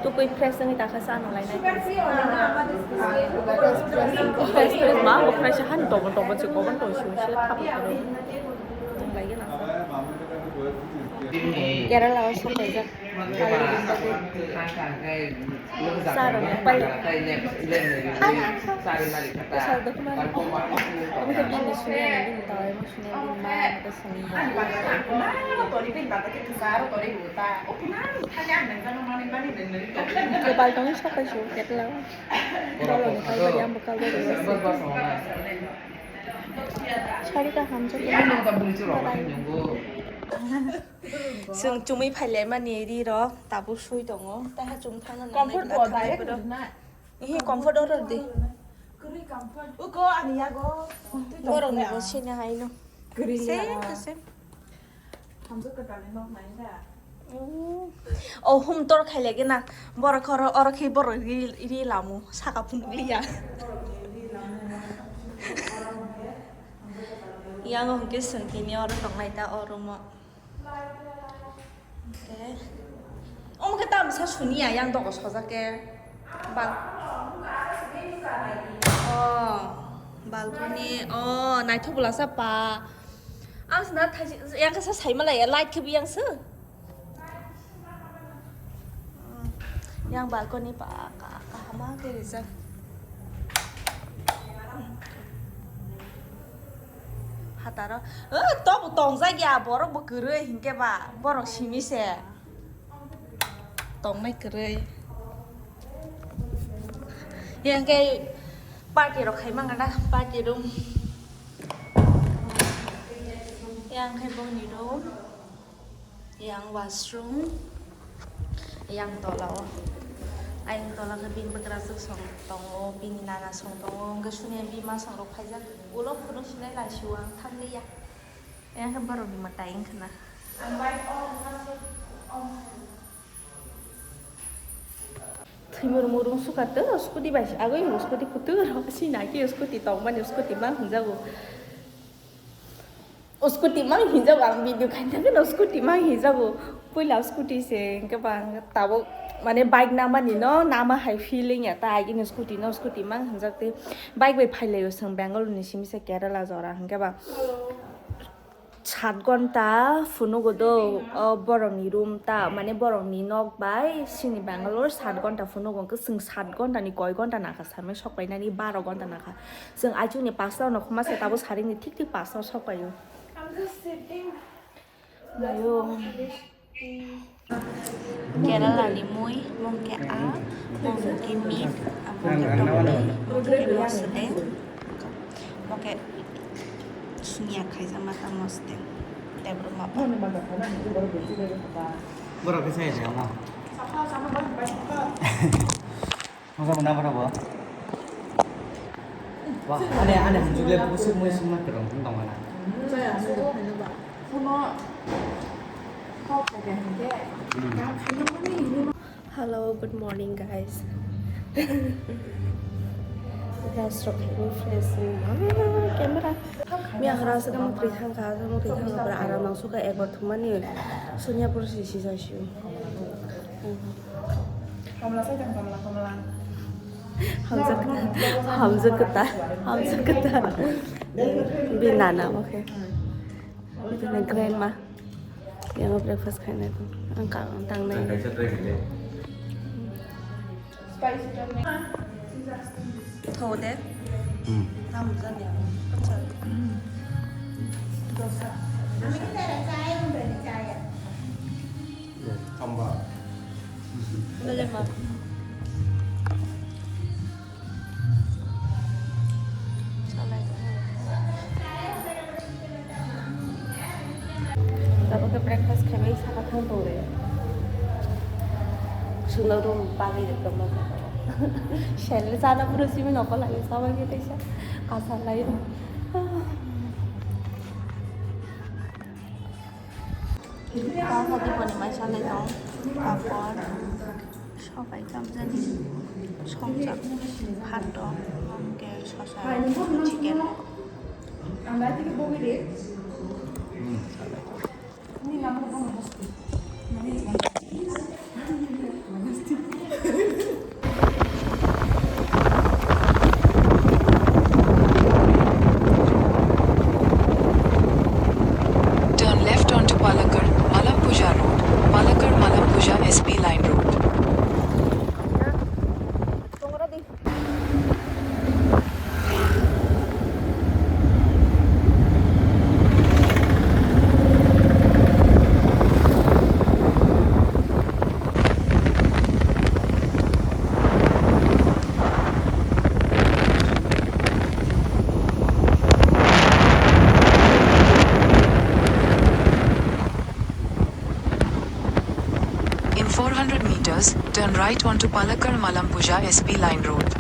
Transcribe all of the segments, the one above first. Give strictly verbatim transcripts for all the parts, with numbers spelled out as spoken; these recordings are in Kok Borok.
Tukui fresh wngwi takha sa nang lainai. Fresh, fresh ma, bo fresh han tobo tobo se kobo tong sung se thap. Kerala o sopaijak. Sarong pai. Sal dokma. Omo khe bini suni ani bini tawai mo suni ani bini ma omo khe suni. Kebal tongwi sopai su ketla. Bolong ni pai bari ang bwkal bari. Sari kaham se. Chwng chumui phailaimani ri rok tabuk sui tongo. Taiha chum thangna nangnai. Comfort bo direct rwna. Ihi comfort order di. Kwrwi comfort. Uko ani yago. Borok ni bo sini haino. Kwrwi same to same. Hamjak kwtal ni nok nai da. Mm. O hum tor khai lagi na. Borok oro, oro khe borok ri, ri lamu. Saka phunuk liya. Yang hwnkhe swngkhe ni oro tongnai ta o room o. Okay. Omo khe tamsa suni ya yang dogo soja khe. Bal-, oh, balcony. Oh, naithok bwlasa pa. Ang sna thaisi yang khe sa sai malai ya light khe bi yang se. Yang balcony pa ka, kaham khe rijak. Hataro, eh, tobo tongjak ya, borok bo kwrwi hinkhe ba, borok simi se. Tongnai kwrwi. Yang khe party rok khai mangana, party room. Yang khe boni room. Yang washroom, yang tola o. Ayang tola khe bini bwkrajwk song tongo, bini nana song tongo, hwnkhe suniya bima song rok phaijak, ulo phunuk sinai laisio ang thanglia. Ayang khe borok ni mwtai wngkha na. Thwimor murung suka tei scooty bai se agoi scooty kutung rok sina khe scooty tongmani scooty mang hinjago. O scooty mang hinjago ang video khaina khe no scooty mang hinjago. Puila scooty se hwnkhe bang tabuk mane bike namani no nama hai feeling ya ta agini scooty no scooty mang hinjak tei bike bai phailaio chwng Bangalore ni simi se Kerala jora hwnkhe ba sat gonta phunugo do o borok ni room ta mane borok ni nok bai sini Bangalore sat gonta phunugo hwnkhe chwng sat gonta ni koi gonta nakha samai sok painani baro gonta nakha. Chwng aichukni pasto no khuma se tabuk saringni thik thik pasto sok paio. Mayo. Kerala ni mui, mungke a, mungke meat, mungke tongmani, mungke mosde, mungke sunya khaijama ta mosde. Tebro mapa. Borok khe saya jama. Masa muna bono bo? Wah, ane, ane, hamjak le busuk mui sungma kwrwng wng tong mana. Hello, good morning, guys. Guys, rok khe fresh wng ma camera. Miya hora aswk mukri thangkha, mukri thangkha, bwra aram nang sukha, ekbar thumani sunya pura si si jai si. Hamjak, hamjak kwtal, hamjak kwtal. Bini nana, okay. Bini grandma. Yang breakfast khainai tong. Ang ka, ang tangnai. Tho de. Hmm. Tam jan ya. Dosa. Tamba. Bele ma. Tabuk khe breakfast khaimai saka thang tong re. Chwngno room bagwi rwkha ma. Sel chana puro simi nokol lai sabai ke teisa. Kasar lai. Tasa diponi mai salai tong. Papor. Sobai kamjani. Songchak. Phatok. Hwnkhe sosa. Chicken. Turn left onto Palakkad, Malampuja Road, Palakkad, Malampuja S P line road. In four hundred meters, turn right onto Palakkad Malampuja S P line road.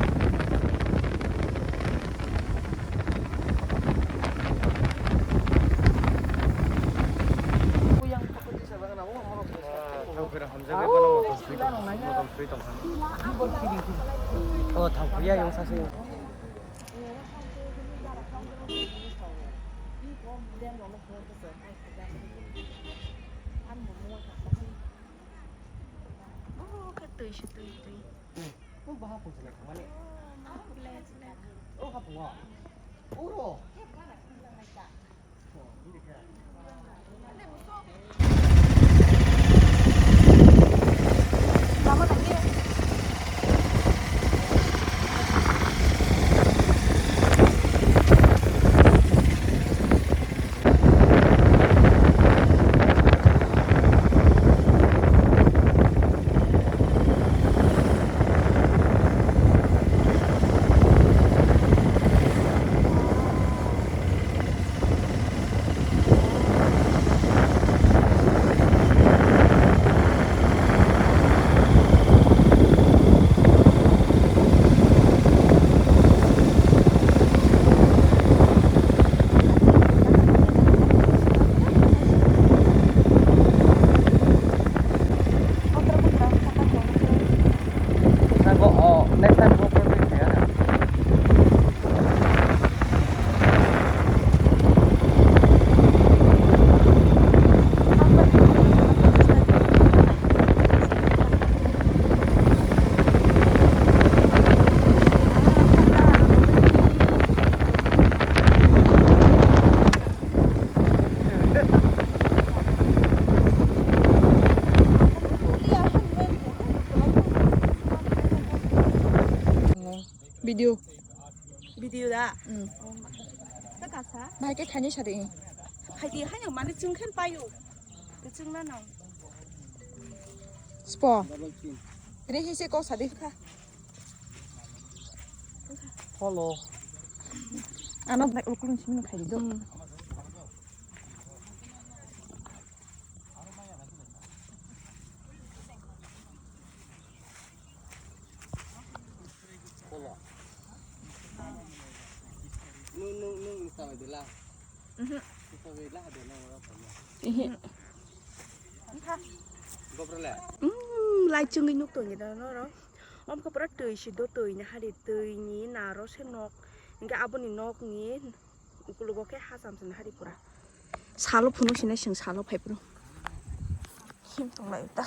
Oh, thang kuya yung sasi. Oh, khe twi se twi, twi. Oh, baha pung se naithok mani. Oh, no, black, black. Oh, ha pungo. Uro. Next time go for free ya. Video. Video da? Hmm. Kasa? Bahai khe khaini sadi. Khaidi haino mane chwng khe paio. Chwng na nang. Spo. Re hi se ko sadi. Hello. Ano bai ukulung simi khaidi do. Hmm. Nung, nung, nung, nung sabai de la. Mhm. Sabai la de nung ro. Ihi. Gopro le. Mm, lai chungwi nuk tong gida noro. Om ko pura twi si do, twi ni hari, twi ni naro se nok. Hingke aboni nok ni Ukulugo khe hacham se nahari pura. Salo phunuk sinai chwng salo phai phuru. Him tong lai ta.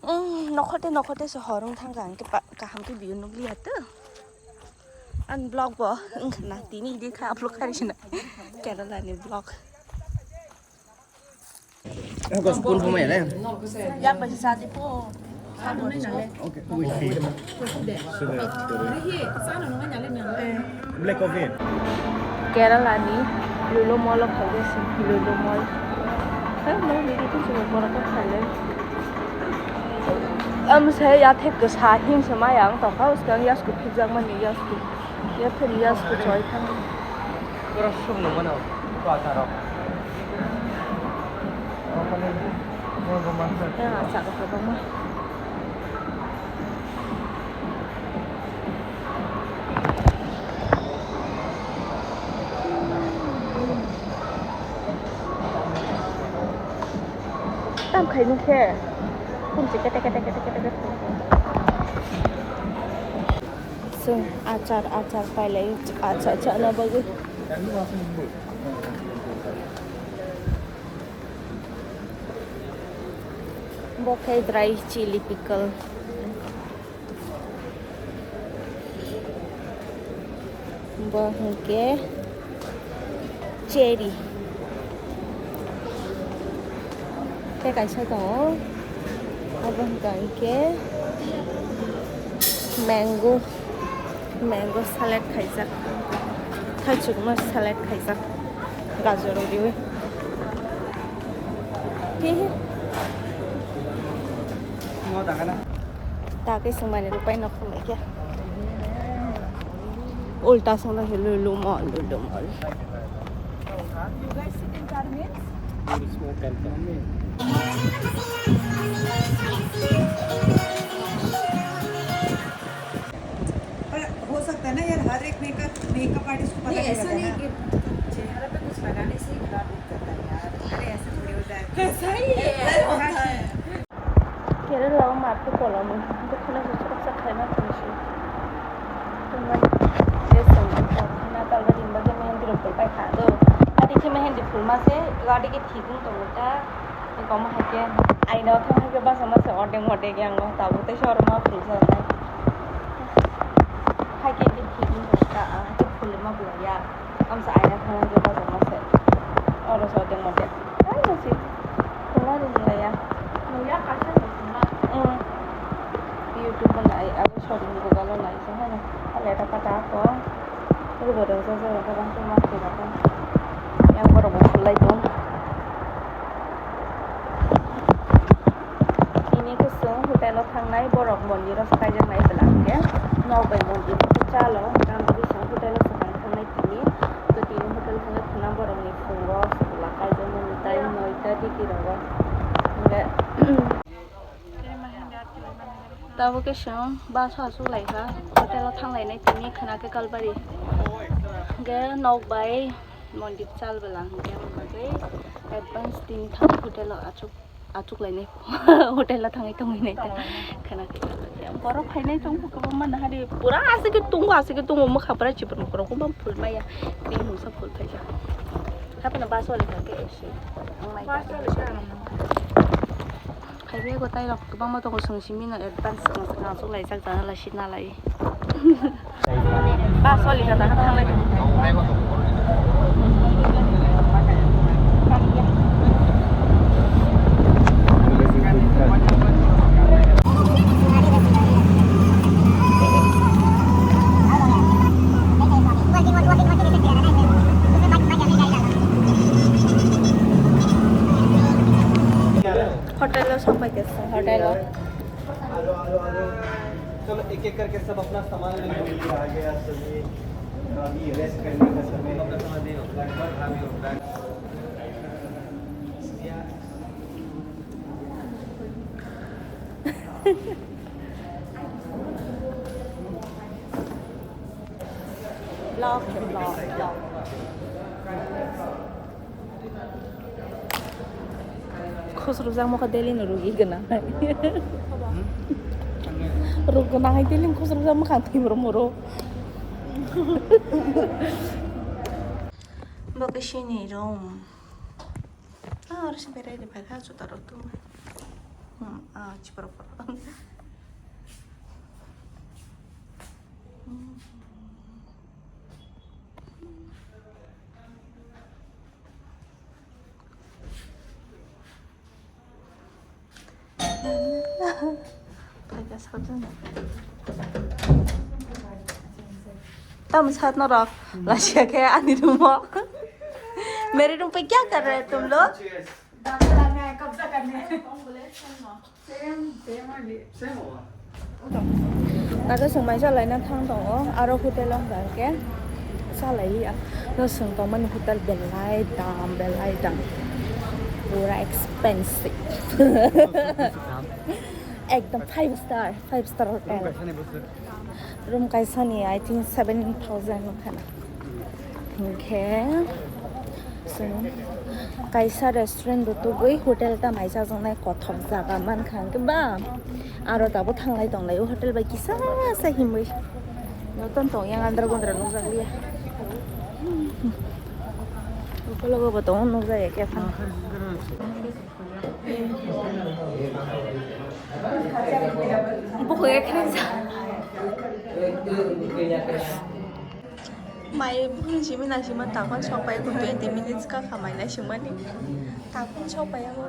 Umm, nokhote nokhote se hor wng thang kha, hwnkhe pa-, kaham khe view nukliya to. Ani vlog bo wng kha na, tini idi kha upload khai rw sina. Kerala ni vlog. Spoon pho maya le? Yak bai sa di pho. Okay, wait, wait. Black coffee. Kerala ni Lulu Mall of Foundation, Lulu Mall. Hei, mo ni itu cuma borok kok kale. Am se ya thek ke sa him se maya ang tokha, uskang yasku phikjak mani yasku. Ya thek yasku choi thang. Pura sum no mano, ko atarok. Yang asal ke bang mah. Khaini khe. Kumsi kete kete kete kete kete. Chwng achar achar pailai achar chana bagwi. Bo khe dry chili pickle. Bo hwnkhe cherry. Tei kaisa tongo. Abo hwnkha hwnkhe mango. Mango salad khaijak. Thaichukma salad khaijak. Gajor rok riwi. Hihi. Takhe swngmani rwpai nokho laikha. Ulta songna khe lulumol lulumol. पर हो सकता है ना यार, हर एक makeup, makeup artist को पता नहीं, नहीं, ऐसा रहता है नहीं ना। कि चेहरा पे कुछ लगाने से ही खराब दिख जाता है यार। अरे, ऐसा थोड़ी होता है। ऐसा ही है। ऐसा होता है। Kerala o market kolam, dukhan o chuksa khaima tongsi. Tumani dress rok na talba rimba khe mehendi rok phul pai kha do. Ati khe mehendi phul ma se gadi khe thik wng tongo ta. Komo hai khe aina o thang hai khe basa ma se ordek mordek yang o tabuk tei se oro ma phul sa nai. Hai khe thik wng tongo ta, hai khe phul ma bwlai ya. Amsa aina thang hai khe basa ma se oro se ordek mordek. Ai, no si. Wngmani wngya. Wngya kaisa wngya. Mm. YouTube o nai, abo short ni Google o nai se hano. Hale ta pata ako. Rubo rok jaga rok kwbang khe ma khe rok. Yang borok bo khulai tong. Tini kwchwng hotel o thangnai borok mondir o swkaijaknai bwla hwnkhe. Nok bai mondir o chalo, tamo bising hotel o swkang thangnai tini. To tini hotel thangwi khwnang borokni phungo chwla kaijakmani tai noita digi rogo. Hwnkhe tabuk khe chwng bus o achuk lai kha, hotel o thang lainai tini khwna khe Kalbari. Hwnkhe nok bai mondir chal bwla hwnkhe advance tini thang hotel o achuk. Achuk lainai hotel o thangwi tongwi nai ta. Khwna khe borok phainai tong kwbangma nahari pura aswk khe tongo, aswk khe tongo, mwkha pura chibrum kwrwngma phul maya. Tei mungsa phul phaijak. Haphano bus o lekha khe esi. Ang nai ta. Phaibai go tai rok kwbangma tongo, chwng simi no advance swkang swkang achuk laijak jana lai sina lai. Bus o lekha ta thanglai. Hotel o sokpai khe hotel o. आ जाओ, आ जाओ, आ जाओ। चलो, एक एक करके सब अपना सामान ले लो। आ गया, सभी। अभी रेस्ट करने का समय है। लगभग आ गए हो। Vlog, vlog, vlog. Khosrwjakma kha daily no rwgwi gwnang hai. Rwgwi gwnang hai daily khosrwjakma kha thwi moro moro. Bo khe sini room. Ah, oro se berai de pai kha juta rok tong. Hmm, ah, chipro pro. Hmm. Tam sat no rok. Lasia khe ani room o. मेरे रूम पे क्या कर रहे हैं तुम लोग? Tabuk chwng mai chalaina thang tongo, aro hotel o hwnkha khe chalai ya. No chwng tongmani hotel belai dam, belai dam. Pura expensive. Ekdom five star, five star hotel. Room kaisani, I think, seven thousand wngkha na. Hinkhe chwng Kaisa restaurant bo tubui hotel ta mai chajaknai kothok jaga mankha hwnkhe ba aro tabuk thanglai tonglai o hotel bai kisa sa himwi jotono tong yang andra gondra nukjakliya. Ukologo bo tongo nukjakya khe phano. Bukhuk ekhe nukjak. Mai bukhuk simi naisingma tabuk sokpai twenty minutes ka khamai naisingmani tabuk sokpai abo.